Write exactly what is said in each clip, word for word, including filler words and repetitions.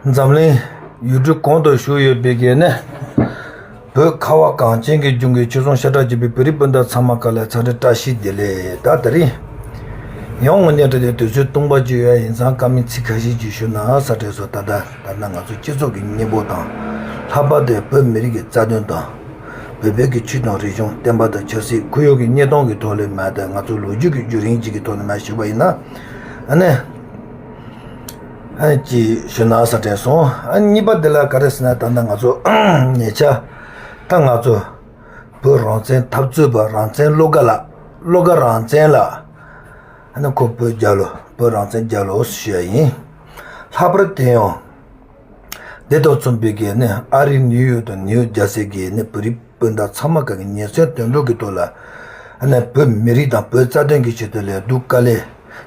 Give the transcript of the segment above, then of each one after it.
འཛམ་གླིང་ཡུལ་གྲུ་གང་དུ་བཞུགས་ཡོད་པའི་གི་ནི། བོད་ཁ་བ་གངས་ཅན་གྱི་ལྗོངས་ཀྱི་ཆོལ་གསུམ་ཤ་ཁྲག་གཅིག་པའི་བོད་རིགས་སྤུན་ཟླ་ཚང་མ་ཀ་ལ་འཚམས་འདྲི་བཀྲ་ཤིས་བདེ་ལེགས། ད་དེ་རིང་ཡང་དངོས་གནས་དྲང་གནས་དུས་ཚོད་སྟོང་པ་ཅིག་ཡོད་ཡིན་ཙང་བཀའ་མོལ་ཚིག་ཁ་ཤས་ཅིག་ཞུ་ན་ས་དྲན་སོང་། ད་ལྟ་ད་ལྟ་ང་ཚོ་སྤྱི་ཚོགས་ཀྱི་གཉེན་པོ་དང་། ལྷག་པར་དུ་བོད་མི་རིགས་ཀྱི་རྩ་དོན་དང་། བོད་བོད་ཀྱི་ཆོས་དང་རིག་གཞུང་བསྟན་པ་དང་ཆབ་སྲིད་ཁོར་ཡུག་གི་གནས་སྟངས་ཀྱི་ཐོག་ལས་མ་ད་ང་ཚོ་ལོ་རྒྱུས་ཀྱི་བརྒྱུད་རིམ་ཅིག་གི་ཐོག་ནས་མ་ཞུས་པ་ཡིན་ན། ཨ་ནི། ཨ་ནི་ཅིག་ཞུ་ན་ས་དྲན་སོང་། ཨ་ནི་གཉིས་པ་འདི་ལ་ག་རེ་ཟེར་ན་ད་ལྟ་ང་ཚོ་ཉེ་ཆར་ད་ང་ཚོ་བོད་རང་བཙན་འཐབ་རྩོད་པ་རང་བཙན་བློ་དགའ་ལགས། བློ་དགའ་རང་བཙན་ལགས། ཨ་ནི་ཁོ་བོད་རྒྱལ་ལོ་བོད་རང་བཙན་རྒྱལ་ལོ་ཞུ་ཡ་ཡིན། ལྷག་པར་དུ་ཡང་། དེ་དང་མཚུངས་པའི་གི་ནི་ཨ་རིའི་ནིའུ་ཡོག་དང་ནིའུ་ཇར་སི་གི་ནི་བོད་རིགས་སྤུན་ཟླ་ཚང་མ་ག་གི་ཉེན་ཚན་དོན་གྲུབ་ཀྱི་ཐོག་ལ། ཨ་ནི་བོད་མི་རིགས་དང་བོད་རྩ་དོན་གྱི་ཆེད་དུ་ལས་སྡུག་དཀའ་ལས་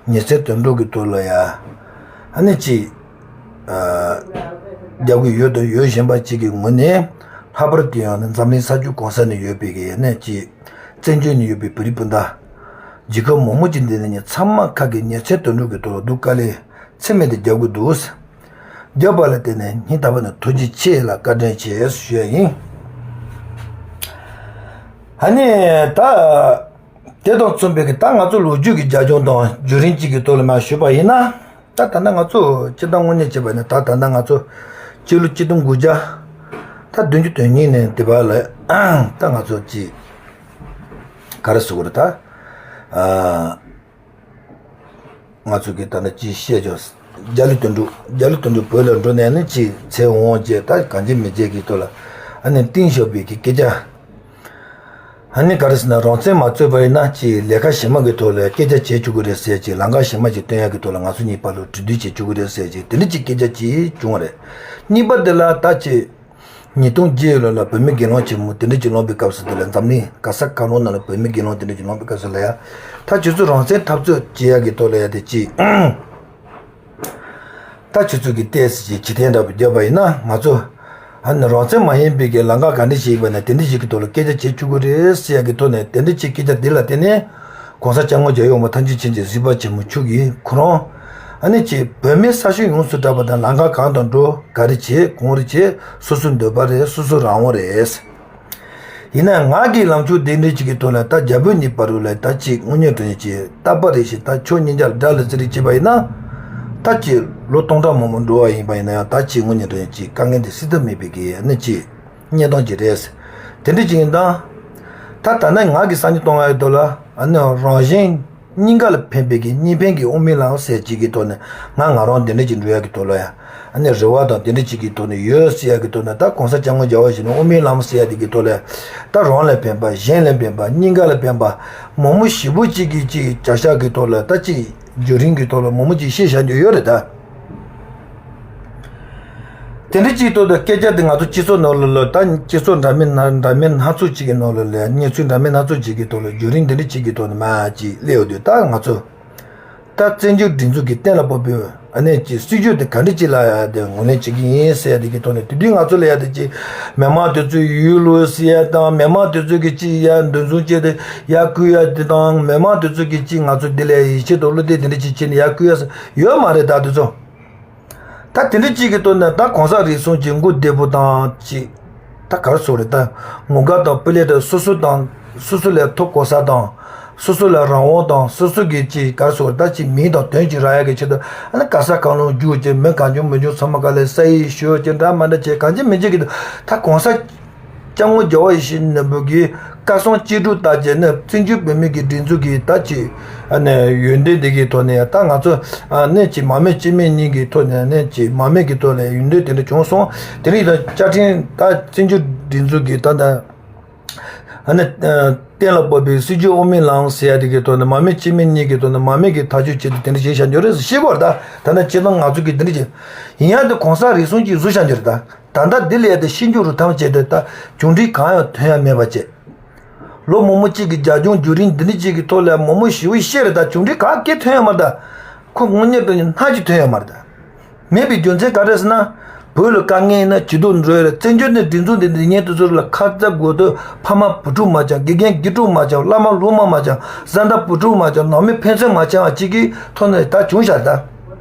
ཉེན་ཚན་དོན་གྲུབ་ཀྱི་ཐོག་ལ་ཡ། ཨ་ནི་ཅིག་རྒྱབ་ཀྱི་ཡོད་དང་ཡོད་བཞིན་པ་ཅིག་གི་ངོས་ནས། ལྷག་པར་དུ་ཡང་ནི་འཛམ་གླིང་ས་ཕྱོགས་གང་ས་ནས་ཡོད་པའི་གི་ཨ་ནི་ཅིག་བཙན་བྱོལ་ནས་ཡོད་པའི་བོད་རིགས་སྤུན་ཟླ་རྒྱལ་ཁབ་མང་པོ་ཅིག་འདི་ནས་ཚང་མ་ག་གི་ཉེན་ཚན་དོན་གྲུབ་ཀྱི་ཐོག་ལ་སྡུག་དཀའ་ལས་ཚད་མེད་དུ་རྒྱབ་ཀྱི་འདུག་རྒྱབ་པ་ལ་བརྟེན་ནས་སྙིང་ཐག་པ་ནས་ཐུགས་རྗེ་ཆེ་ལ་བཀའ་དྲིན་ཆེ་ཞུ་ཡ་ཡིན། ཨ་ནི་ད་དེ་དང་མཚུངས་པའི་གི་ད་ང་ཚོ་ལོ་རྒྱུས་ཀྱི་རྒྱབ་ལྗོངས་དང་བརྒྱུད་རིམ་གཅིག་གི་ཐོག་ལ་མར་ཞུས་པ་ཡིན་ན། ད་ད་ལྟ་ང་ཚོ་སྤྱིར་བཏང་དངོས་གནས་བྱས་པ་ཡིན་ན་ད་ད་ལྟ་ང་ཚོ་སྤྱི་ལོ་གཅིག་སྟོང་དགུ་བརྒྱ་ད་བདུན་ཅུ་དོན་གཉིས་ནས་འདི་བར་ལ་ད་ང་ཚོ་ཅིག་ག་རེ་ཟེར་དགོས་རེད་ད། ཨ། ང་ཚོ་གི་ད་ནི་ཅིག་བཤད་ཆོག་རྒྱ་ལི་དོན་གྲུབ། རྒྱ་ལི་དོན་གྲུབ་བོད་ལ་འགྲོ་ནས་ནི་ཅིག་ཚེ་འོང་རྗེས་ད་གང་བྱེད་མི་བྱེད་ཀྱི་ཐོག་ལ་ཨ་ནི་གཏིང་ཤོར་བའི་གི་སྐད་ཆ། ཨ་ནི་ག་རེ་ཟེར་ན་རང་བཙན་མ་རྩོད་པ་ཡིན་ན་ཅིག་ལས་ཀ་གཞན་མ་གི་ཐོག་ལ་སྐད་ཆ་བྱེད་བཅུག་གི་རེད་ཟེར་ཅིག་ལམ་ཁ་གཞན་མ་ཅིག་སྟོན་ཡག་གི་ཐོག་ལ་ང་ཚོ་གཉིས་བར་ལ་གྲོས་བསྡུར་བྱེད་བཅུག་གི་རེད་ཟེར་ཅིག་དེ་འདྲ་ཅིག་སྐད་ཆ་ཅིག་བྱུང་བ་རེད། གཉིས་པ་དེ་ལ་ད་ཅིག་ཉིས་སྟོང་བརྒྱད་ལོ་ལ་བོད་མི་སྒེར་ལངས་ཆེན་མོ་དེ་འདྲ་ཅིག་ལངས་པའི་སྐབས་སུ་དེ་ལ་འཛམ་གླིང་ག་ས་ག་ནང་ནང་ལ་བོད་མི་སྒེར་ལངས་དེ་འདྲ་ཅིག་ལངས་པའི་སྐབས་སུ་ལ་ཡ། ད་ཁྱེད་ཚོ་རང་བཙན་འཐབ་རྩོད་བྱེད་ཡག་གི་ཐོག་ལ་ཡ་དེ་ཅིག་ད་ཁྱེད་ཚོ་གི་ཏོག་ཙམ་ཅིག་ཇེ་བརྟན་འདྲ་པོ་བརྒྱབ་པ་ཡིན་ན་ང་ཚོ་ཨ་ནི་རང་བཙན་མ་ཡིན་པའི་གི་ལམ་ཁ་ག་འདྲ་ཞིག་ཡིན་པ་ན་དེ་འདྲ་ཞིག་གི་ཐོག་ལ་སྐད་ཆ་བྱེད་བཅུག་གི་རེད་ཟེར་ཡག་གི་ཐོག་ནས་དེ་འདྲ་ཅིག་སྐད་ཆ་འདི་ལ་བརྟེན་ནས་༸གོང་ས་༸སྐྱབས་མགོན་རྒྱལ་བའི་དབང་པོ་ཐམས་ཅད་མཁྱེན་ཅིང་གཟིགས་པ་ཆེན་པོ་མཆོག་གིས་ཁོ་རང་ཨ་ནི་ཅིག་བོད་མི་ས་ཕྱོགས་ཡོངས་སུ་གྲགས་པ་དང་ལམ་ཁ་གང་དང་འགྲོ་ག་རེ་བྱེད་གང་རེ་བྱེད་སོ་སོའི་འདོད་པ་རེད། སོ་སོའི་རང་དབང་རེད། ཡིན་ན་ང་གི་ལངས་ཕྱོགས་འདི་འདྲ་ཅིག་གི་ཐོག་ལ་ད་རྒྱ་བོད་གཉིས་བར་ལ་ད་ཅིག་དངོས་གནས་དྲང་གནས་ཅིག་སྟབས་པ་རེད་ཞེས་ད་ཕྱོགས་གཉིས་ཆར་དགྲ་ལ་རྩིས་རེས་བྱས་པ་ཡིན་ན། ད་ཅིག་ལོ་སྟོང་ཕྲག་མང་པོ་འགྲོ་བ་ཡིན་པ་ཡིན་ན་ཡང་ད་ཅིག་དངོས་གནས་དྲང་གནས་ཅིག་དཀའ་ངལ་འདི་སེལ་ཐབས་མེད་པའི་གི་ཨ་ནི་ཅིག་གནས་སྟངས་ཅིག་རེད། དེ་འདྲ་ཅིག་ཡིན་ད། ད་ད་ནི་ང་གི་སང་ཉིན་གཏོང་ཡག་གི་ཐོག་ལ་ཨ་ནི་རང་གཞན་གཉིས་ཀ་ལ་ཕན་པའི་གི་གཉིས་ཕན་གྱི་དབུ་མའི་ལམ་ཟེར་ཅིག་གི་ཐོག་ནས་ང་ང་རང་འདི་འདྲ་ཅིག་འགྲོ་ཡག་གི་ཐོག་ལ་ཡ། ཨ་ནི་རེ་བ་དང་དེ་འདྲ་ཅིག་གི་ཐོག་ནས་ཡོད་ཟེར་ཡག་གི་ཐོག་ནས་ད་༸གོང་ས་༸སྐྱབས་མགོན་རྒྱལ་བ་ཞིག་ནས་དབུ་མའི་ལམ་ཟེར་ཡག་དེ་གི་ཐོག་ལ་ད་རང་ལ་ཕན་པ་གཞན་ལ་ཕན་པ་གཉིས་ཀ་ལ་ཕན་པ་མང་པོ་ཞེ་པོ་ཅིག་གི་ཅིག་བྱ་བཞག་གི་ཐོག་ལ་ད་ཅིག་བརྒྱུད་རིམ་གི་ཐོག་ལ་མང་པོ་ཅིག་བཤད་བཞག་རྒྱུ་ཡོད་རེད་ད། དེ་འདྲ་ཅིག་ཐོག་ཏུ་སྐད་ཆ་དེ་ང་ཚོ་སྤྱི་ཚོགས་ནང་ལ་ལ་ད་སྤྱི་ཚོགས་འདྲ་མིན་སྣ་འདྲ་མིན་སྣ་ཚོགས་ཅིག་གི་ནང་ལ་ལ་གནས་ཚུལ་འདྲ་མིན་སྣ་ཚོགས་ཅིག་གི་ཐོག་ལ་བརྒྱུད་རིམ་དེ་འདྲ་ཅིག་གི་ཐོག་ནས་མར་ཅིག་སླེབས་ཡོང་དུས་ད་ང་ཚོ། ད་བཙན་བྱོལ་སྒྲིག་འཛུགས་ཀྱིས་གཏན་ལ་ཕབ་པའི་ཨ་ནེ་ཀྱི་སྲིད་བྱུས་དེ་ག་འདྲ་ཅིག་ལ་ཡ་དེ་ངོས་ལེན་བྱེད་ཀྱི་ཡིན་ཟེར་ཡ་དེ་གི་ཐོག་ནས་དེ་དུས་ང་ཚོ་ལ་ཡ་དེ་ཅིག་མི་མང་དེ་ཚོའི་ཡུལ་ལུགས་ཟེར་ཡ་དང་མི་མང་དེ་ཚོ་གི་ཅིག་ཡ་འདུ་འཛོམས་བྱས་ཏེ་ཡ་བསྐུལ་ཡ་དེ་དང་མི་མང་དེ་ཚོ་གི་ཅིག་ང་ཚོ་འདི་ལ་ཡ་ཡིད་ཆེས་དང་བློ་གཏད་དེ་འདྲ་ཅིག་བྱས་ནས་ཡ་བསྐུལ་ཡ་ཟེར་ཡོད་མ་རེད་ད་དེ་ཚོ། ད་དེ་འདྲ་ཅིག་གི་ཐོག་ནས་ད་གོང་ས་རིག་གསུམ་གྱི་མགོ་བདེ་པོ་དང་ཅིག་ད་ག་རེ་ཟེར་རེད་ད། ངོ་དགའ་དང་སྤུ་ལེགས་དང་སོ་སོ་དང་སོ་སོ་ལ་ཐོབ་གོ་ས་དང་། སོ་སོ་ལ་རང་དབང་དང་སོ་སོ་གི་ཅིག་ག་རེ་ཟེར་རེད་ད་ཅིག་མིང་དང་དོན་ཅིག་རག་ཡ་གི་ཆེད་དུ་ཨ་ནི་ག་ས་གང་ལ་རྒྱུགས་ཅིག་མི་གང་བྱུང་མི་བྱུང་ཚང་མ་ག་ལ་ས་ཡིག་ཞུ་ཅིག་འདྲ་མ་འདྲ་བྱས་གང་བྱེད་མི་བྱེད་གི་འདུག་ད་གོང་ས་སྐྱབས་མགོན་རྒྱལ་བ་ཡིད་བཞིན་ནོར་བུ་གི་བཀའ་གསུང་ཅི་སྒྲུབ་ལྟར་བྱས་ནས་བཙན་བྱོལ་བོད་མི་གི་སྒྲིག་འཛུགས་ཀྱི་ད་ཅིག་ཨ་ནི་ཡོན་ཏན་དེ་གི་ཐོག་ནས་ད་ང་ཚོ་ཨ་ནི་ཅིག་མ་མི་སྤྱི་མི་གཉིས་ཀྱི་ཐོག་ནས་ནི་ཅིག་མ་མི་གི་ཐོག་ལ་ཡོན་ཏན་དེ་འདྲ་བྱུང་སོང་། དེ་རིང་ད་བཅའ་ཁྲིམས་ད་བཙན་བྱོལ་སྒྲིག་འཛུགས་ཀྱི་ད་ད་ཨ་ནི་གཏན་ལ་ཕབ་པའི་སྲིད་བྱུས་དབུ་མའི་ལམ་ཟེར་ཡ་དེ་གི་ཐོག་ནས་མ་མི་སྤྱི་མི་གཉིས་ཀྱི་ཐོག་ནས་མ་མི་གི་ཐག་གཅོད་བྱེད་དུས་དེ་འདྲ་བྱས་བཞག་འགྱོ་རེད་ཟེར་ཤེས་དགོས་རེད་ད། ད་ནི་སྤྱི་བཏང་ང་ཚོ་གི་དེ་འདྲ་བྱས་ཡིན་ཡང་དེ་གོང་ས་རིག་གསུམ་གྱིས་བཟོས་བཞག་འགྱོ་རེད་ད། ད་ལྟ་འདི་ལས་དེ་ཤེས་རྒྱུ་རུ་ཐམས་ཅད་དེ་ད་བྱུང་འཕྲིན་གང་ཡང་ཐོན་ཡ་མེད་པ་བྱས། ལོ་མང་པོ་གཅིག་གི་རྒྱབ་ལྗོངས་བརྒྱུད་རིམ་འདི་འདྲ་གཅིག་གི་ཐོག་ལ་མང་པོ་ཞེ་པོ་བཤད་རེད་ད་བྱུང་འཕྲིན་གང་གས་ཐོན་ཡ་མ་རེད་ད། ཁོ་དངོས་གནས་དྲང་གནས་སྣ་གཅིག་ཐོན་ཡ་མ་རེད་ད། མེད་པའི་རྒྱུ་མཚན་ག་རེ་ཟེར་ན། བོད་ལ་དཀའ་ངལ་ཡིན་ན་ཇུས་གཏོགས་འགྲོ་ཡ་རེད། བཙན་བྱོལ་ནས་སྒྲིག་འཛུགས་འདི་འདི་ཉན་དུ་ཚུར་ལ་ཁ་ཚ་དགོས་དོད་ཕ་མ་བུ་ཕྲུག་མ་བྱང་དགེ་རྒན་དགེ་ཕྲུག་མ་བྱང་བླ་མ་སློབ་མ་མ་བྱང་བཟའ་ཟླ་བུ་ཕྲུག་མ་བྱང་ནང་མི་ཕན་ཚུན་མ་བྱང་བ་གཅིག་གི་ཐོག་ནས་ད་བྱུང་བཞག་ད།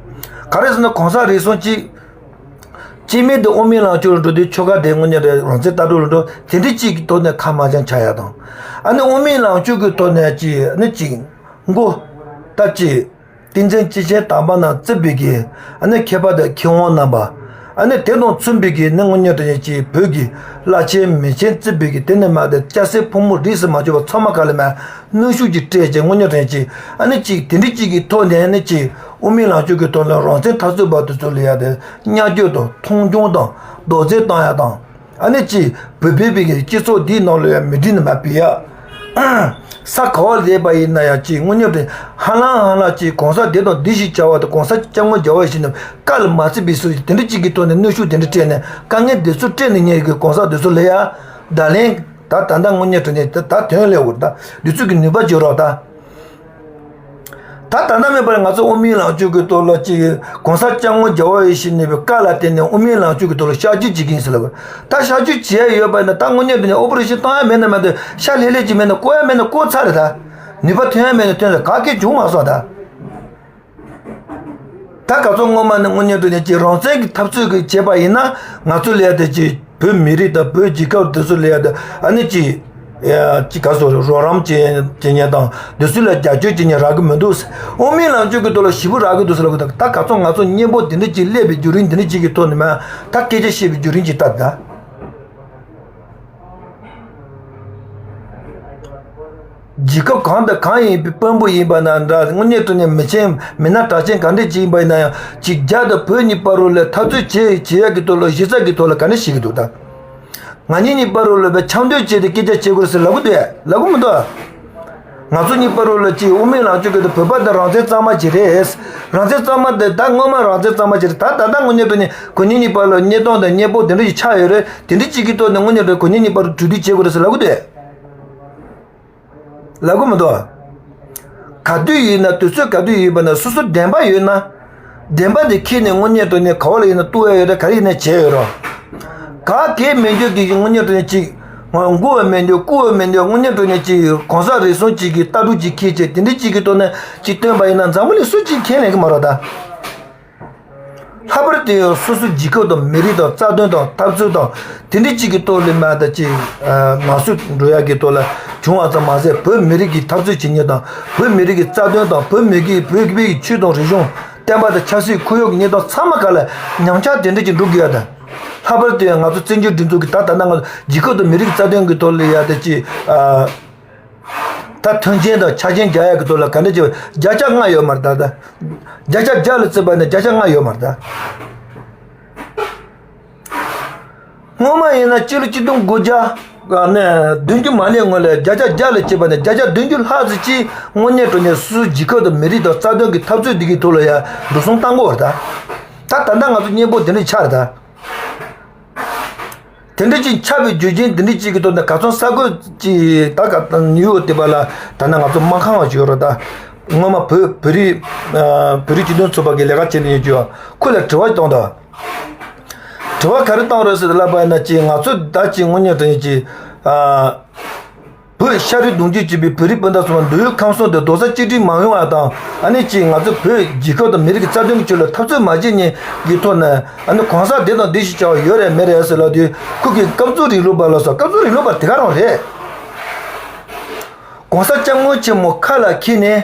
ག་རེ་ཟེར་ན་གོང་ས་རིག་གསུམ་གཅིག་སྐྱེ་དམན་དེ་དབུ་མའི་ལམ་ལྕོག་ལ་འགྲོ་དུས་ཆོལ་ཁ་དེ་དངོས་གནས་རང་བཙན་ལྟ་གྲུབ་ལ་འགྲོ་དེ་འདྲ་གཅིག་གི་ཐོག་ནས་ཁ་མ་བྱང་ཆགས་ཡ་དང་། ཨ་ནི་དབུ་མའི་ལམ་ལྕོག་གི་ཐོག་ནས་གཅིག་ཨ་ནི་གཅིག་མགོ་ལྟ་གཅིག་བསྟན་འཛིན་སྐྱེས་ཆེན་དམ་པ་རྣམས་བརྩིས་པའི་གི་ཨ་ནི་མཁས་པ་དང་མཁས་དབང་རྣམ་པ། ཨ་ནི་དེ་དང་མཚུངས་པའི་གི་ནི་དངོས་གནས་དྲང་གནས་ཀྱི་བོད་ཀྱི་བླ་ཆེན་མི་ཆེན་བརྩིས་པའི་གི་དེ་ནས་མ་དེ་སྐྱ་སེར་ཕོ་མོ་རིས་སུ་མ་ཆད་པ་ཚང་མ་ག་ལ་མ་གནོན་ཤུགས་ཀྱིས་སྤྲད་ཅིང་དངོས་གནས་དྲང་གནས་ཀྱི་ཨ་ནི་གཅིག་དེ་འདྲ་གཅིག་གི་ཐོག་ནས་ཨ་ནི་གཅིག་དབུ་མའི་ལམ་ལྕོག་གི་ཐོག་ནས་རང་བཙན་འཐབ་རྩོད་པ་དེ་ཚོ་ལ་ཡ་དེ་བརྙས་བཅོས་དང་མཐོང་ཆུང་དང་རྡོག་རྫིས་བཏང་ཡ་དང་། ཨ་ནི་ཅིག་བོད་པའི་བོད་ཀྱི་སྤྱི་ཚོགས་འདིའི་ནང་ལ་ཡང་མི་འགྲིག་ནི་མ་བུད་ཡ། ས་ག་བ་ལ་བསྡད་པ་ཡིན་ན་ཡང་ཅིག་དངོས་གནས་དྲང་ཧ་ལམ་ཧ་ལམ་ཅིག་གོང་ས་འདི་དང་འདི་ཞིག་བྱ་བ་དང་གོང་ས་སྐྱབས་མགོན་རྒྱལ་བ་ཡིད་བཞིན་ནོར་བུ་བཀའ་ལ་མ་བརྩིས་པའི་སྲོལ་ཞིག་དེ་འདྲ་ཅིག་གི་ཐོག་ནས་གནོན་ཤུགས་དེ་འདྲ་སྤྲད་ནས་དཀའ་ངལ་འདི་ཚོ་སྤྲད་ནས་ཉེ་གི་གོང་ས་འདི་ཚོ་ལ་ཡ་བརྡ་ལན་ད་ད་ལྟ་དངོས་གནས་དྲང་གནས་ད་ད་དོན་ལས་འོར་ད་འདི་ཚོ་གི་ནུས་པ་བརྗོད་རོགས་ད། ད་ད་ལྟ་མེད་པར་ང་ཚོ་དབུ་མའི་ལམ་ལྕོག་གི་ཐོག་ལ་ཅིག་གོང་ས་སྐྱབས་མགོན་རྒྱལ་བ་ཡིད་བཞིན་ནོར་བུའི་བཀའ་ལ་བརྟེན་ནས་དབུ་མའི་ལམ་ལྕོག་གི་ཐོག་ལ་གཤག་བཅོས་བྱེད་ཀྱི་ཡིན་ཟེར་ལབ། ད་གཤག་བཅོས་བྱེད་ཡ་ཡོད་པ་ཡིན་ན་ད་དངོས་གནས་དྲང་གནས་ཨོ་པ་རེ་ཤན་བཏང་ཡ་མེད་ན་མེད་དུ་ཤ་ལྷད་ལྷད་ཅིག་མེད་ན་བཀོག་ཡ་མེད་ན་བཀོག་ཚར་རེད་ད། ནུས་པ་ཐོན་ཡ་མེད་ན་ཐོན་ཚར་ག་གེ་བྱུང་མ་སོང་ད། ད་ག་ཚོད་སྔོན་མ་ནས་དངོས་གནས་དྲང་གནས་ཀྱི་རང་བཙན་གྱི་འཐབ་རྩོད་ཀྱི་བྱས་པ་ཡིན་ན་ང་ཚོ་ལ་ཡ་དེ་ཅི་བོད་མི་རིགས་དང་བོད་རྒྱལ་ཁབ་དེ་ཚོ་ལ་ཡ་དེ་ཨ་ནི་ཅི་ཅི་ག་ཚོད་རོགས་རམ་བྱེད་བྱེད་མཁན་དང་དེ་ཚོ་ལ་རྒྱབ་སྐྱོར་བྱེད་མཁན་རག་གི་མི་འདུག་དབུ་མའི་ལམ་ལྕོག་གི་ཐོག་ལ་ཞེ་པོ་རག་གི་འདུག་ཟེར་ལབ་གི་འདུག་ད་ག་ཚོད་ང་ཚོ་གཉེན་པོ་དེ་འདྲ་ཅིག་སླེབས་པའི་བརྒྱུད་རིམ་དེ་འདྲ་ཅིག་གི་ཐོག་ནས་མ་ད་སྐད་ཆ་བཤད་པའི་བརྒྱུད་རིམ་ཅིག་ལྟ་ད། རྒྱལ་ཁབ་གང་དང་གང་ཡིན་པའི་དཔོན་པོ་ཡིན་པ་ན་འདྲ་དངོས་གནས་དྲང་གནས་མི་ཆེན་མི་སྣ་གྲགས་ཅན་ག་འདྲ་ཅིག་ཡིན་པ་ཡིན་ན་ཡང་ཅིག་རྒྱ་དང་བོད་གཉིས་བར་རུ་ལ་འཐབ་རྩོད་བྱེད་བྱེད་ཡག་གི་ཐོག་ལ་གཞི་རྩ་གི་ཐོག་ལ་ག་འདྲ་བྱེད་ཀྱི་འདུག་ད། ང་གཉིས་གཉིས་བར་རུ་ལ་བའི་འཆམ་མཐུན་བྱས་ཏེ་སྐད་ཆ་བྱེད་དགོས་ཟེར་ལབ་གི་འདུག་ལབ་གི་མི་འདུག་ང་ཚོ་གཉིས་བར་རུ་ལ་ཅིག་དབུ་མའི་ལམ་ལྕོག་གི་ཐོག་བོད་པ་དང་རང་བཙན་གཙང་མ་ཅིག་རེད། རང་བཙན་གཙང་མ་དེ་ད་སྔོན་མ་རང་བཙན་གཙང་མ་ཅིག་རེད་ད་ད་ལྟ་དངོས་གནས་དྲང་གནས་ཁོ་གཉིས་གཉིས་བར་ལ་གཉེན་སྟོན་དང་གཉེན་པོ་དེ་འདྲ་ཞིག་ཆགས་ཡོད་རེད། དེ་འདྲ་ཅིག་གི་ཐོག་ནས་དངོས་གནས་དྲང་ཁོ་གཉིས་གཉིས་བར་གྲོས་བསྡུར་བྱེད་དགོས་རེད་ཟེར་ལབ་གི་འདུག་ལབ་གི་མི་འདུག་ག་དུས་ཡིན་ན་དུས་ཚོད་ག་དུས་ཡིན་པ་ན་སོ་སོ་བདེན་པ་ཡོད་ན། བདེན་པ་དེ་ཁྱེར་ནས་དངོས་གནས་དྲང་གནས་ག་བ་ལ་ཡིན་ན་གཏུག་ཡ་ཡོད་རེད་ག་རེ་ཡིན་ན་བྱས་ཡོད་རོགས། ག་གེ་མེད་འགྱོད་ཀྱི་དངོས་གནས་དྲང་གནས་ཅིག་མགོ་བ་མེད་འགྱོད་སྐུ་བ་མེད་འགྱོད་དངོས་གནས་དྲང་གནས་ཅིག་གོང་ས་རེ་ཟུང་ཅིག་གི་ལྟ་གྲུབ་ཅིག་ཁྱེར་བྱས་དེ་འདྲ་ཅིག་གི་ཐོག་ནས་ཅིག་བཏོན་པ་ཡིན་ན་འཛམ་བུ་གླིང་སུ་ཅིག་མཁྱེན་ལེན་གི་མ་རོགས་ད། ལྷག་པར་དུ་ཡང་སོ་སོའི་རྒྱལ་ཁབ་དང་མི་རིགས་དང་རྩ་དོན་དང་འཐབ་རྩོད་དང་དེ་འདྲ་གཅིག་གི་ཐོག་ལ་མ་དང་གཅིག་ངལ་གསོ་འགྲོ་ཡག་གི་ཐོག་ལ་བྱུང་བ་ཙམ་མ་ཟད་བོད་མི་རིགས་ཀྱི་འཐབ་རྩོད་བྱེད་མཁན་དང་བོད་མི་རིགས་ཀྱི་རྩ་དོན་དང་བོད་མི་རིགས་བོད་པའི་ཆོས་དང་རིག་གཞུང་བསྟན་པ་དང་ཆབ་སྲིད་ཁོར་ཡུག་གི་གནས་སྟངས་ཚང་མ་ག་ལ་ཉམས་ཆག་དེ་འདྲ་གཅིག་འགྲོ་དགོས་ཡ་དང་། ལྷག་པར་དུ་ཡང་ང་ཚོ་བཙན་བྱོལ་སྒྲིག་འཛུགས་ཀྱི་ད་ལྟ་ན་ང་ཚོ་རྒྱལ་ཁབ་དང་མི་རིགས་རྩ་དོན་གྱི་ཐོག་ལ་ཡ་དང་གཅིག་ད་མཐུན་རྐྱེན་དང་ཆ་རྐྱེན་རྒྱག་ཡག་གི་ཐོག་ལ་ག་འདྲ་བྱེད་པ་བརྒྱ་ཆ་ལྔ་ཡོད་མ་རེད་ད་ལྟ། བརྒྱ་ཆ་བརྒྱ་ལ་བརྩིས་པ་ནི་བརྒྱ་ཆ་ལྔ་ཡོད་མ་རེད་ད། སྔོན་མ་ཡིན་ན་སྤྱི་ལོ་ཆིག་སྟོང་དགུ་བརྒྱ་ནས་བདུན་ཅུ་མ་སླེབས་སྔོན་ལ་བརྒྱ་ཆ་བརྒྱ་ལ་བརྩིས་པ་ནི་བརྒྱ་ཆ་བདུན་ཅུ་ལྷག་ཙམ་ཅིག་དངོས་གནས་དྲང་གནས་སོ་སོའི་རྒྱལ་ཁབ་དང་མི་རིགས་དང་རྩ་དོན་གྱི་འཐབ་རྩོད་འདི་གའི་ཐོག་ལ་ཡ་འགྲོ་སོང་བཏང་དགོས་པ་རེད་ད། ད་ད་ལྟ་ང་ཚོ་གཉེན་པོ་འདི་འདྲ་ཆགས་རེད་ད། དེ་འདྲ་ཅིག་ཆགས་པའི་རྒྱུ་རྐྱེན་འདི་འདྲ་ཅིག་གི་ཐོག་ནས་ག་ཚོད་ས་ཁུལ་ཅིག་ད་ག་ནིའུ་ཡོག་དེ་པ་ལ་ད་ནང་ང་ཚོ་སྨར་ཁམས་པ་ཅིག་ཡོད་རེད་ད། སྔོན་མ་བོད་བོད་རིགས་བོད་རིགས་སྤྱི་མཐུན་ཚོགས་པ་གི་ལས་ཀ་བྱེད་མཁན་ཅིག་ཡོད། ཁོ་ལ་དྲི་བ་ཞིག་བཏང་དང་། དྲི་བ་ག་རེ་བཏང་རེད་ཟེར་ལབ་པ་ཡིན་ན་ཅིག་ང་ཚོ་ད་ཅིག་དངོས་གནས་དྲང་གནས་ཅིག་བོད་ཤ་རུས་གདུང་རྒྱུད་གཅིག་པའི་བོད་རིགས་སྤུན་ཟླ་ཚོ་མདོ་དབུས་ཁམས་གསུམ་དུ་རྡོག་རྩ་གཅིག་སྒྲིལ་མ་ཡོང་བ་དང་། ཨ་ནི་གཅིག་ང་ཚོ་བོད་རྒྱལ་ཁབ་དང་མི་རིགས་ཀྱི་རྩ་དོན་གྱི་ཆེད་ལ་འཐབ་རྩོད་མ་བྱེད་མཁན་གྱི་ཐོག་ནས་ཨ་ནི་གོང་ས་འདི་དང་འདི་ཞིག་བྱ་བ་ཡོད་རེད་མེད་རེད་ཟེར་ལབ་དུས་ཁོ་གིས་སྐབས་འཚོལ་རིང་ལུགས་པ་ལབ་སོང་། སྐབས་འཚོལ་རིང་ལུགས་པ་དེ་ག་རང་རེད། གོང་ས་སྐྱབས་མགོན་ཆེན་པོ་ཁ་ལ་འཁྱེར་ནས་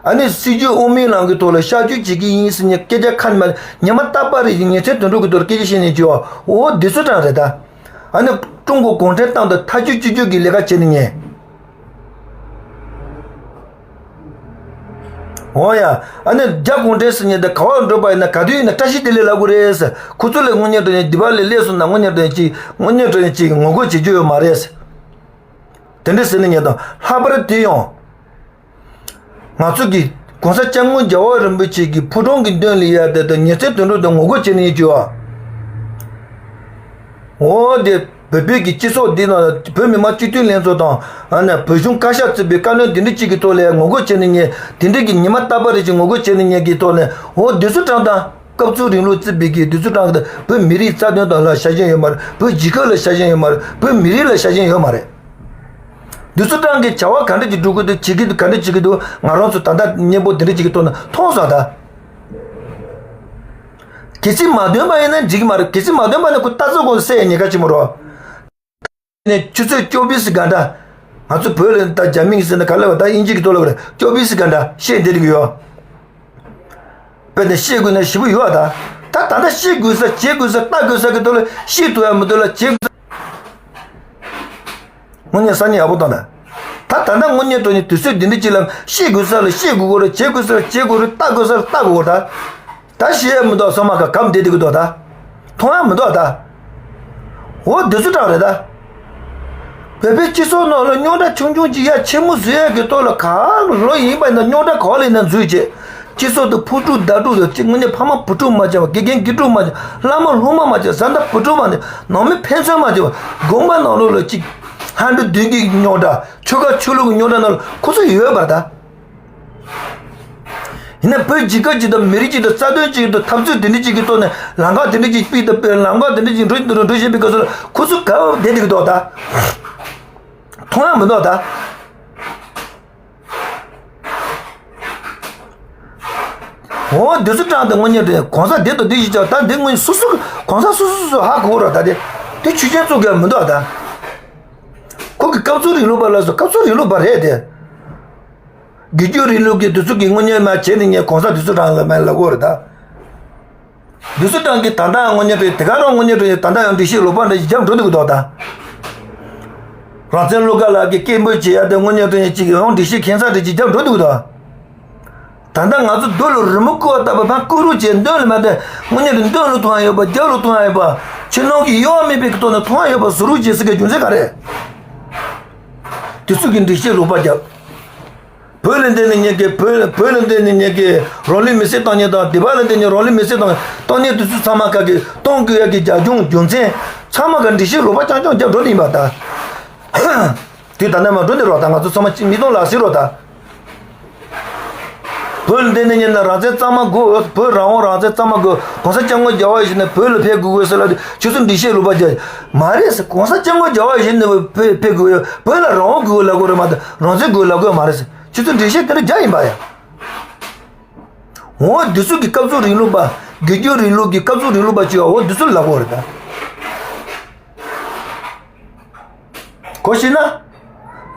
ཨ་ནི་སྲིད་བྱུས་དབུ་མའི་ལམ་གྱི་ཐོག་ལ་གཤག་བཅོས་བྱེད་ཀྱི་ཡིན་ཟེར་ནས་སྐད་ཆ་ཁ་ནས་མ་ཉི་མ་རྟག་པར་རེ་ཉིན་མཚན་དུད་འགྲོ་གི་ཐོག་ལ་སྐད་ཆ་བཤད་ནས་བྱེད་བ་འོ་འདི་ཚོ་གྲངས་རེད་ད། ཨ་ནི་ཀྲུང་གོ་གུང་ཁྲན་ཏང་དང་ཐག་གཅོད་གཅིག་གྱུར་གྱི་ལས་ཀ་བྱེད་ནི་ཉན། འོ་ཡ། ཨ་ནི་རྒྱ་གུང་ཁྲན་ཟེར་ཉན་དེ་ག་བར་འགྲོ་པ་ཡིན་ན་ག་དུས་ཡིན་ན་བཀྲ་ཤིས་བདེ་ལེགས་ལབ་དགོས་རེད་ཟེར། ཁོ་ཚོ་ལས་དངོས་གནས་དྲང་གནས་འདི་པ་ལས་སླེབས་སོང་ན་དངོས་གནས་དྲང་གནས་ཅིག་དངོས་གནས་དྲང་གནས་ཅིག་ངོ་རྒོལ་བྱེད་རྒྱུ་ཡོད་མ་རེད་ཟེར། དེ་འདྲ་ཟེར་ནི་ཉན་དང་ལྷག་པར་དེ་ཡང་། ང་ཚོ་གི་གོང་ས་སྐྱབས་མགོན་རྒྱལ་བ་རིན་པོ་ཆེ་གི་ཕོ་བྲང་གི་མདུན་ལ་ཡ་དེ་དང་ཉིན་མཚན་དུད་འགྲོ་དང་ངོ་རྒོལ་བྱེད་ནས་ཡོད་ཅེས་པ། འོ་དེ་བོད་པའི་གི་སྤྱི་ཚོགས་འདི་ནང་བོད་མི་མང་སྤྱི་འཐུས་ལྷན་ཚོགས་དང་ཨ་ནི་བོད་གཞུང་བཀའ་ཤག་གཙོས་པའི་བཀའ་བློན་འདི་འདྲ་གཅིག་གི་ཐོག་ལ་ཡ་ངོ་རྒོལ་བྱེད་ནས་ཉིན་དེ་འདྲ་གི་ཉི་མ་རྟག་པ་རེ་ཅིག་ངོ་རྒོལ་བྱེད་ནས་ཉིན་གི་ཐོག་ནས་འོ་དེ་ཚོ་དྲངས་དང་། སྐབས་འཚོལ་རིང་ལུགས་བརྩིས་པའི་གི་དུས་ཚོད་གྲངས་ཀྱི་བོད་མི་རིགས་རྩ་དོན་དག་ལ་ཤ་ཞེན་ཡོད་མ་རེད། བོད་རྒྱལ་ཁབ་ལ་ཤ་ཞེན་ཡོད་མ་རེད། བོད་མི་རིགས་ལ་ཤ་ཞེན་ཡོད་མ་རེད། དུས་ཚོད་གྲངས་ཀྱི་བྱ་བ་ག་འདྲ་ཅིག་སྒྲུབ་ཀྱི་འདུག་བྱེད་ཀྱི་འདུག་ག་འདྲ་བྱེད་ཀྱི་འདུག་ང་རང་ཚོ་ད་ལྟ་གཉེན་པོ་འདི་འདྲ་ཅིག་གི་ཐོག་ནས་མཐོང་སོང་ད། གལ་སྲིད་མ་འདོན་པ་ཡིན་ན་འགྲིག་གི་མ་རེད། གལ་སྲིད་མ་འདོན་པ་ན་ཁོ་ལྟ་ཚུལ་ཁོ་སེ་ཉེ་ཁ་ཆེན་པོ་རོ། ནས་ཆུ་ཚོད་ཅོ་བིས་གྷན་ཊ། ང་ཚོ་བོད་ལ་ད་རྒྱ་མིང་ཟེར་ན་ག་ལ་བ་ད་དབྱིན་ཇི་གི་ཐོག་ལ་བ་རེད། ཅོ་བིས་གྷན་ཊ་བཤད་བསྡད་ཀྱི་ཡོད། དཔེར་ན་བཤད་དགོས་ན་ཞེ་པོ་ཡོད་ད། ད་ད་ལྟ་བཤད་དགོས་ས་བྱེད་དགོས་ས་ལྟ་དགོས་ས་གི་ཐོག་ལ་བཤད་ཐུབ་ཡ་མི་འདུག་ལ་བྱེད་དགོས་ས། དངོས་གནས་སང་ཉིན་ཡག་པོ་བཏང་ད། ད་ད་ལྟ་དངོས་གནས་དྲང་གནས་དུས་ཚོད་འདི་འདྲ་ཅིག་ལ་བཤད་དགོས་ས་ལ་བཤད་དགོས་གོ་རེད། བྱེད་དགོས་ས་ལ་བྱེད་དགོས་རེད། ལྟ་དགོས་ས་ལ་ལྟ་དགོས་གོ་ད། ད་བཤད་ཡ་མི་འདུག་ཚང་མ་ག་གམ་བསྡད་དེ་གི་འདུག་ད། མཐོང་ཡ་མི་འདུག་ད། འོ་དུས་ཚོད་དྲང་རེད་ད། བོད་པའི་སྤྱི་ཚོགས་ནང་ལ་རྙོག་དྲ་ཆུང་ཆུང་ཅིག་ཡ་ཆེན་མོ་བཟོ་ཡ་གི་ཐོག་ལ་ག་ལོ་ཡིན་པ་ཡིན་ན་རྙོག་དྲ་ག་ལ་ཡིན་ན་འཛུལ་བྱས། སྤྱི་ཚོགས་དུ་ཕུ་དཀྲུག་མདའ་དཀྲུག་ཡོད་ཅིག་དངོས་གནས་ཕ་མ་བུ་ཕྲུག་མ་བྱས་པ། དགེ་རྒན་དགེ་ཕྲུག་མ་བྱས། བླ་མ་སློབ་མ་མ་བྱས། བཟའ་ཟླ་བུ་ཕྲུག་མ་བྱས། ནང་མི་ཕན་ཚུན་མ་བྱས་པ། དགོན་པ་ནང་ལོགས་ལ་ཅིག་ལྷ་འདྲེ་བདུད་ཀྱི་རྙོག་དྲ། ཆོལ་ཁ་ཆོས་ལུགས་ཀྱི་རྙོག་དྲ་ནང་ལ་ཁོ་ཚོ་ཡོད་པ་ད། ཡིན་ན་བོད་གཞིས་ཀ་གཅིག་དང་མི་རིགས་གཅིག་དང་རྩ་དོན་གཅིག་དང་འཐབ་རྩོད་དེ་འདྲ་གཅིག་གི་ཐོག་ནས་ལམ་ཁ་དེ་འདྲ་གཅིག་སྤིག་དང་སྤེལ། ལམ་ཁ་དེ་འདྲ་གཅིག་འགྲོ་འགྲོ་འགྲོ་བཞིན་པའི་སྐབས་སུ་ལ་ཁོ་ཚོ་ག་བ་བསྡད་དེ་གི་འདུག་ད། མཐོང་ཡ་མི་འདུག་ད། འོ་དུས་ཚོད་དྲང་དེ་དངོས་གནས་དེ་གོང་ས་དེ་དང་དེ་ཞིག་ཅག་ད་འདི་དངོས་སུ་སུ་གོང་ས་སུ་སུ་སུ་ཧ་གོ་ར་ད་དེ། དེ་ཆོས་ཅན་ཚོ་ག་མི་འདུག་ད། ཁོ་གི་སྐབས་སུ་རིང་ལུགས་པ་ལ་སོ་སྐབས་སུ་རིང་ལུགས་པ་རེད་དེ། དགེ་བཅུ་རིང་ལུགས་ཀྱི་དུས་ཚོད་ཀྱི་དངོས་གནས་མ་བྱས་ནས་ངས་གོང་ས་དུས་ཚོད་རང་ལ་མེད་ལབ་དགོས་རེད་ད། དུས་ཚོད་རང་གི་ད་ལྟ་དངོས་གནས་དེ་དེ་ག་རང་དངོས་གནས་དེ་ད་ལྟ་ཡང་འགྲེལ་བཤད་ལོག་པ་འདྲ་ཞིག་རྒྱབ་འགྲོ་འདུག་གི་འདུག་ད། རང་བཙན་བློ་དགའ་ལགས་ཀྱི་སྐད་འབོད་བྱེད་ཡ་དེ་དངོས་གནས་དེ་ཅིག་ཡང་འགྲེལ་བཤད་ཁྱད་མཚར་དེ་ཅིག་རྒྱབ་འགྲོ་འདུག་གི་འདུག་ད་ལྟ་ང་ཚོ་རྡོ་ལ་རི་མོ་བརྐོས་པ་ལྟ་བུ་ཕར་བརྐོས་རོགས་བྱས། མདུན་ལ་མ་བསྡད། དངོས་གནས་དེ་མདུན་ལ་མཐོང་ཡ་ཡོད་པ། རྒྱབ་ལ་མཐོང་ཡ་ཡོད་པ། ཕྱི་ནང་གི་གཡོ་བ་མེད་པའི་ཐོག་ནས་མཐོང་ཡ་ཡོད་པ་བཟོ་རོགས་བྱེད་ཟེར་གི་རྒྱུ་མཚན་ག་རེ། དེ་ཚོ་གི་འགྲེལ་བཤད་ལོག་པ་རྒྱབ། བོད་ལ་བསྡད་ནས་ཉན་གི་བོད་བོད་ལ་བསྡད་ནས་ཉན་གི་རང་ལུས་མེར་སྲེག་བཏང་མཁན་དང་། སྡེ་པ་ལ་བསྡད་ནས་རང་ལུས་མེར་སྲེག་བཏང་བཏང་མཁན་དེ་ཚོ་ཚང་མ་ག་གི་གཏོང་དགོས་ཡ་གི་རྒྱབ་ལྗོངས་རྒྱུ་མཚན་ཚང་མ་ག་འགྲེལ་བཤད་ལོག་པ་རྐྱང་རྐྱང་རྒྱབ་འགྲོ་ནི་ཡིན་པ་ད། དེ་ད་ནས་མ་འགྲོ་ནི་རོགས་ད། ང་ཚོ་ཚང་མ་གཅིག་མིག་མཐོང་ལག་ཟིན་རོགས་ད། བོད་ལ་བསྡད་ནས་ཉན་ན་རང་བཙན་གཙང་མ་དགོས། བོད་རང་དབང་རང་བཙན་གཙང་མ་དགོས། གོང་ས་སྐྱབས་མགོན་རྒྱལ་བ་ཡིད་བཞིན་ནས་བོད་ལ་ཕེབས་དགོས་དགོས་ཟེར་ལབ་དུས་ཁྱོད་ཚོ་འགྲེལ་བཤད་ལོག་པ་རྒྱབ། མ་རེད་ཟེར། གོང་ས་སྐྱབས་མགོན་རྒྱལ་བ་ཡིད་བཞིན་ནས་བོད་ཕེབས་དགོས་ཡོད། བོད་ལ་རང་དབང་དགོས་ལབ་དགོས་རེད་མ་གཏོགས་རང་བཙན་དགོས་ལབ་དགོས་མ་རེད་ཟེར། ཁྱོད་ཚོ་འགྲེལ་བཤད་དེ་འདྲ་རྒྱག་ཡིན་པ་ཡ། འོ་འདི་ཚོ་གི་སྐབས་སུ་རིང་ལུགས་པ། དགེ་བཅུ་རིང་ལུགས་ཀྱི་སྐབས་སུ་རིང་ལུགས་པ་བྱས་པ་འོ་འདི་ཚོ་ལབ་དགོས་རེད་ད། གོ་ཤེས་ན།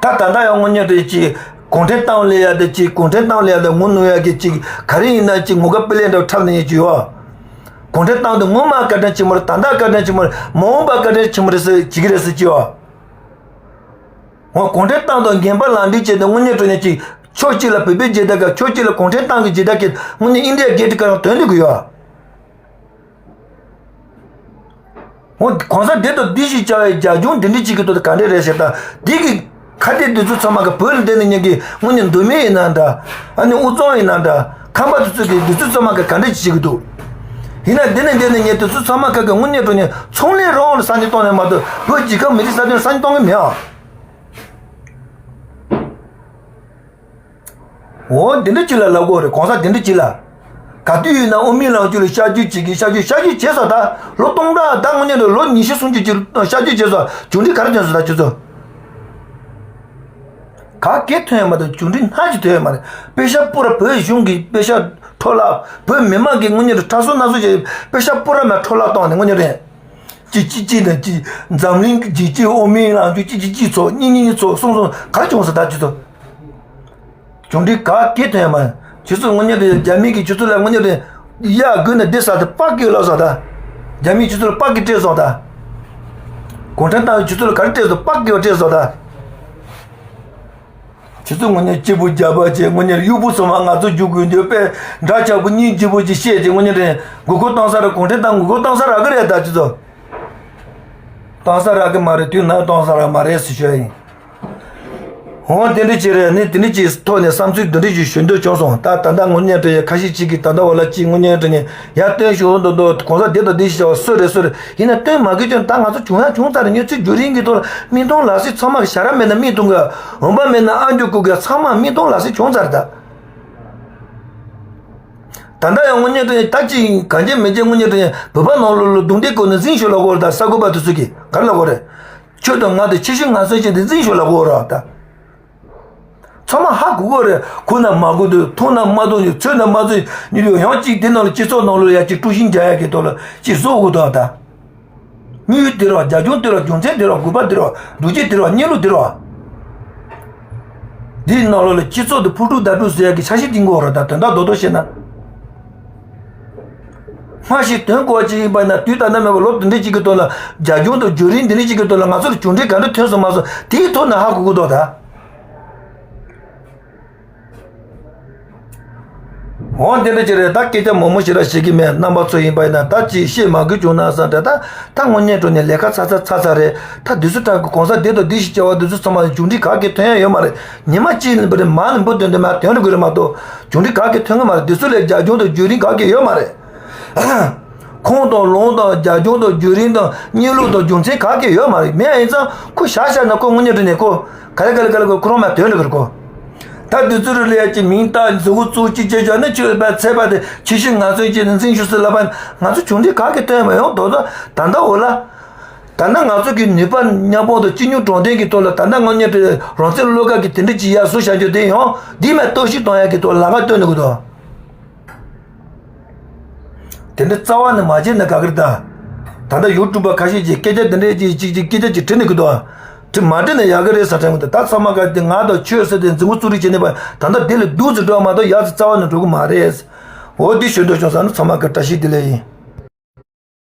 ད་ད་ལྟ་ཡང་དངོས་གནས་དེ་ཅིག་གུང་ཁྲན་ཏང་ལ་ཡ་དེ་ཅིག་གུང་ཁྲན་ཏང་ལ་ཡ་དེ་ངོ་གནོང་ཡ་གི་ཅིག་ག་རེ་ཡིན་ན་ཅིག་ངོ་དགའ་དཔེ་ལེན་འདྲ་འཁྲབ་ནས་ཡིན་ཅིག་ཡོད། གུང་ཁྲན་ཏང་དེ་སྔོན་མ་བཀའ་དྲིན་ཆེན་མོ་རེད། ད་ལྟ་བཀའ་དྲིན་ཆེན་མོ་རེད། མ་འོངས་པ་བཀའ་དྲིན་ཆེན་མོ་རེད་ཟེར་བྱེད་ཀྱི་རེད་ཟེར་གྱི་ཡོད། འོ་གུང་ཁྲན་ཏང་དང་འགན་པ་ལག་འབྲེལ་བྱས་ཏེ་དངོས་གནས་དྲང་གནས་ཅིག་ཕྱོགས་གཅིག་ལ་བོད་པའི་བྱེད་སྟངས་ཀྱི་ཕྱོགས་གཅིག་ལ་གུང་ཁྲན་ཏང་གི་བྱེད་སྟངས་ཀྱི་དངོས་གནས་ཨིན་ཌི་ཡ་གྷེ་ཊི་ཀ་རང་དོན་འདུག་གི་ཡོད། འོ་གོང་ས་དེ་དང་འདི་ཞིག་བྱ་བའི་རྒྱབ་ལྗོངས་འདི་འདྲ་ཅིག་གི་ཐོག་ཏུ་ག་འདྲ་རེད་ཟེར་ད། འདི་གི་ཁ་གཏད་འདི་ཚོ་ཚང་མ་གི་བོད་ལ་བསྡད་ནས་ཉན་གི་དངོས་གནས་མདོ་སྨད་ཡིན་ན་འདྲ། ཨ་ནི་དབུས་གཙང་ཡིན་ན་འདྲ། ཁམས་པ་དེ་ཚོ་གི་འདི་ཚོ་ཚང་མ་གི་ག་འདྲ་ཅིག་བྱེད་གི་འདུག་ཡིན་ན་འདི་ནས་འདི་ནས་ཉན་དེ་ཚོ་ཚང་མ་ག་གི་དངོས་གནས་དྲང་གནས་ཚོང་ལས་རང་ལ་ས་ནས་གཏོང་ནས་མ་གཏོགས་བོད་རྒྱལ་ཁབ་མི་རིགས་ས་ནས་ས་ནས་གཏོང་གི་མེད་ཨ། འོ་འདི་འདྲ་ཅིག་ལ་ལབ་དགོས་རེད། གོང་ས་འདི་འདྲ་ཅིག་ལ། ག་དུས་ཡིན་ན་དབུ་མའི་ལམ་ཆོས་ལ་ཤར་བསྐྱོད་བྱེད་ཀྱི་ཤར་བསྐྱོད་ཤར་བསྐྱོད་བྱས་སོང་ད། ལོ་སྟོང་ཕྲག་ད་དངོས་གནས་ལ་ལོ་ཉི་ཤུ་སུམ་ཅུ་ཅིག་ཤར་བསྐྱོད་བྱས་སོང་། མཇུག་འབྲས་ག་རེ་ཐོན་སོང་ད་ཁྱོད་ཚོ། ག་གེ་ཐོན་ཡོད་མ་རེད། མཇུག་འབྲས་སྣ་གཅིག་ཐོན་ཡོད་མ་རེད། པེ་ཤག་སྤུ་ར་བོད་གཞུང་གི་པེ་ཤག་འཕྲོ་བརླག་བོད་མི་མང་གི་དངོས་གནས་ལ་ཁྲག་གསོལ་སྣ་གསོལ་བྱས་པེ་ཤག་སྤུ་ར་མ་འཕྲོ་བརླག་བཏང་ནས་དངོས་གནས་རེད། གཅིག་གཅིག་གཅིག་དང་གཅིག་འཛམ་གླིང་གི་གཅིག་གཅིག་དབུ་མའི་ལམ་ཆོས་གཅིག་གཅིག་གཅིག་ཚོགས་གཉིས་གཉིས་གཉིས་ཚོགས་གསུམ་གསུམ་ག་རེ་བྱུང་སོང་ད་ཁྱོད་ཚོ། མཇུག་འབྲས་ག་གེ་ཐོན་ཡོད་མ་རེད། ཁྱོད་ཚོ་དངོས་གནས་དེ་རྒྱ་མི་གིས་ཁྱོད་ཚོ་ལ་དངོས་གནས་དེ་གཡག་དགོས་ན་བསྡད་ས་དེ་པགས་ཀྱི་ལབ་སོང་ད། རྒྱ་མིས་ཁྱོད་ཚོ་ལ་པགས་ཀྱི་སྤྲད་སོང་ད། གུང་ཁྲན་ཏང་གིས་ཁྱོད་ཚོ་ལ་ག་རེ་སྤྲད་སོང་། པགས་ཀྱི་སྤྲད་སོང་ད། ཁྱེད་ཚོ་དངོས་གནས་སྐྱིད་པོ་རྒྱག་པ་བྱས་དངོས་གནས་གཡོག་པོ་ཚང་མ་ང་ཚོ་རྒྱུག་དགོས་འདུག་པས་འདྲ་ཆགས་པོ་སྙིང་རྗེ་པོ་ཅིག་བཤད་ཅིག་དངོས་གནས་དེ་མགོ་སྐོར་བཏང་ས་ར་གུང་ཁྲན་ཏང་མགོ་སྐོར་བཏང་ས་རག་གི་རེད་ད་ཁྱེད་ཚོ། བཏང་ས་རག་གི་མ་རེད། དུས་ནག་བཏང་ས་རག་མ་རེད་ཟེར་ཞུ་ཡ་ཡིན། འོ་དེ་འདྲ་ཅིག་རེད། ནི་དེ་འདྲ་ཅིག་ཐོག་ནས་བསམ་ཚུལ་འདི་འདྲ་ཅིག་ཞུ་འདོད་བྱུང་སོང་། ད་ད་ལྟ་དངོས་གནས་དྲང་གནས་ཁ་ཤས་ཅིག་གིས་ད་ལྟ་བ་ལ་ཅིག་དངོས་གནས་དྲང་གནས་ཡར་བཏོན་ཞུ་འདུག་འདུག་གོང་ས་འདི་དང་འདི་ཞིག་བྱ་བ་སུ་རེད་སུ་རེད། ཡིན་ན་བཏོན་མ་དགོས་ཀྱང་ད་ང་ཚོ་བྱུང་ཡ་བྱུང་ཚར་རེད། ངས་ཚུར་རྒྱུན་རིང་གི་ཐོག་ལ་མིག་མཐོང་ལག་ཟིན་ཚང་མ་གི་ཞལ་རས་མེད་ན་མིག་མཐོང་གི་འོན་པ་མེད་ན་ཨ་མཆོག་སྐུ་གི་ཚང་མ་མིག་མཐོང་ལག་ཟིན་བྱུང་ཚར་རེད་ད། ད་ལྟ་ཡང་དངོས་གནས་དྲང་གནས་ད་ཅི་གང་བྱེད་མི་བྱེད་དངོས་གནས་དྲང་གནས་བོད་པ་ནང་ལོགས་ལ་རྡུང་རྡེག་བསྐོར་ནས་འཛིང་ཞུ་ལབ་དགོས་རེད་ད། གསར་འགོད་པ་དེ་ཚོ་གིས་ག་རེ་ལབ་དགོས་རེད། ཁྱོད་དང་ང་དང་ཁྱེད་ཤི་ང་གསོན་བྱས་ཏེ་འཛིང་ཞུ་ལབ་དགོས་རེད་ད། ཚང་མ་ཧ་གོ་གི་རེད། གོ་ན་མ་གོ་འདུག་མཐོང་ན་མ་མཐོང་འདུག་ཚོས་ན་མ་ཚོས་འདུག་ཡང་གཅིག་དེ་ནང་ལ་སྤྱི་ཚོགས་ནང་ལ་ཡ་གཅིག་དཀྲུག་ཤིང་རྒྱག་ཡ་གི་ཐོག་ལ་གཅིག་བཟོ་དགོས་དང་ད། དངུལ་དེ་ར་བ། རྒྱ་གཞུང་དེ་ར་བ། རྒྱུ་མཚན་དེ་ར་བ། དགོས་པ་དེ་ར་བ། འདུ་བྱེད་དེ་ར་བ། གནས་ལུགས་དེ་ར་བ། འདིའི་ནང་ལོགས་ལ་སྤྱི་ཚོགས་དེ་ཕུ་དཀྲུག་བརྡ་དཀྲུག་ཟེར་ཡ་གི་འཆར་གཞི་འདི་འགོ་ར་ད་དོན་དག་རྡོག་རྡོག་བཤད་ན། སྔ་ཕྱི་དོན་གོ་བ་ཅིག་ཡིན་པ་ཡིན་ན་དུས་ད་ལྟ་མེད་པ་ལོ་དེ་འདྲ་ཅིག་གི་ཐོག་ལ་རྒྱ་གཞུང་དང་བརྒྱུད་རིམ་འདི་འདྲ་ཅིག་གི་ཐོག་ལ་ང་ཚོར་གྱོང་འཕྲལ་ག་འདྲ་ཐོན་སོང་མ་སོང་དེའི་ཐོག་ནས་ཧ་གོ་གི་འདུག་ད། འོ་འདི་འདྲ་ཅིག་རེད། ད་སྐད་ཆ་མང་མང་ཞིག་ར་བཤད་ཀྱི་མེད། རྣམ་པ་ཚོ་ཡིན་པ་ཡིན་ན་ད་ཅིག་བཤད་མ་དགོས་བྱུང་ན་བསམ་དྲན། ད་ད་དངོས་གནས་དྲང་གནས་ལས་ཀ་ཚ་ཚ་ཚ་ཚ་རེད། ད་དུས་ཚོད་ཁྲག་གི་གོང་ས་དེ་དང་འདི་ཞིག་བྱ་བ་དུས་ཚོད་ཚང་མ་གྱོང་འཕྲལ་ག་གེ་ཐོན་ཡ་ཡོད་མ་རེད། ཉི་མ་གཅིག་ལ་བར་མ་ནི་འབུ་དོན་དུ་མ་དོན་རུ་དགོས་རེད་མ་གཏོགས་གྱོང་འཕྲལ་ག་གེ་ཐོན་གི་མ་རེད། དེ་ཚོ་ལས་རྒྱ་ཁྱོན་དུ་བརྒྱུད་རིམ་ག་གེ་ཡོད་མ་རེད། ཁོང་དང་ལུང་དང་རྒྱ་ཁྱོན་དང་བརྒྱུད་རིམ་དང་གནས་ལུགས་དང་རྒྱུ་མཚན་ག་གེ་ཡོད་མ་རེད། མེད་ཡིན་ཙང་ཁོ་བཞག་བཞག་ན་ཁོ་དངོས་གནས་དྲང་གནས་ཁོ་ག་ལེ་ག་ལེ་ག་ལེ་ཁོ་ཁོ་རང་མ་དོན་རུ་གི་རེད་ཁོ། ད་དུས་ཚོད་རུ་ལས་ཀྱི་མིང་བཏགས་མཛུབ་གུ་བཙུགས་གཅིག་བྱས་བཞག་ན་ཆོས་པ་ཚད་པ་དེ་ཆོས་ཤིག་ང་ཚོས་ཀྱི་འཛིན་ཞུ་སྲིད་ལ་བ་ང་ཚོ་གྱོང་འཕྲལ་ག་གེ་ཐོན་མ་ཡོང་དོ་དོ་ད་ལྟ་འོ་ལ། ད་ལྟ་ང་ཚོ་གི་ནུས་པ་མཉམ་སྤུངས་དང་སྤྱི་སྙོམས་དྲང་བདེན་གྱི་ཐོག་ལ་ད་ལྟ་དངོས་གནས་དྲང་རང་བཙན་བློ་དགའ་གི་དེ་འདྲ་ཅིག་ཡར་བཟོ་བྱ་རྒྱུ་དེ་ཡང་འདི་མ་གཏོར་བཤིག་གཏོང་ཡ་གི་ཐོག་ལ་ལག་ཁ་སྟོན་ནི་གི་དོ། དེ་འདྲ་རྩ་བ་ནས་མ་བྱས་ན་དགའ་གི་རེད་ད། ད་ལྟ་ཡུ་ཊུབ་པ་ཁ་ཤས་ཀྱིས་སྐད་ཆ་དེ་འདྲ་ཅིག་ཅིག་ཅིག་སྐད་ཆ་ཅིག་དྲི་ནི་གི་དོ། དྲི་མ་དྲི་ན་ཡག་གི་རེད་ཟེར་དྲན་གི་འདུག་ད་ཚང་མ་ག་དེ་ང་དང་ཆོས་ཟེར་དེ་མཛུབ་གུ་བཙུགས་རེས་བྱས་ནས་པ་ད་ལྟ་དེ་ལས་སྡུག་ཙམ་འགྲོ་བ་མ་གཏོགས་ཡག་ཙམ་རྩ་བ་ནས་འགྲོ་གི་མ་རེད། འོ་འདི་ཞུ་འདོད་བྱུང་ཟེར་ན་ཚང་མ་གི་བཀྲ་ཤིས་བདེ་ལེགས་ཡིན།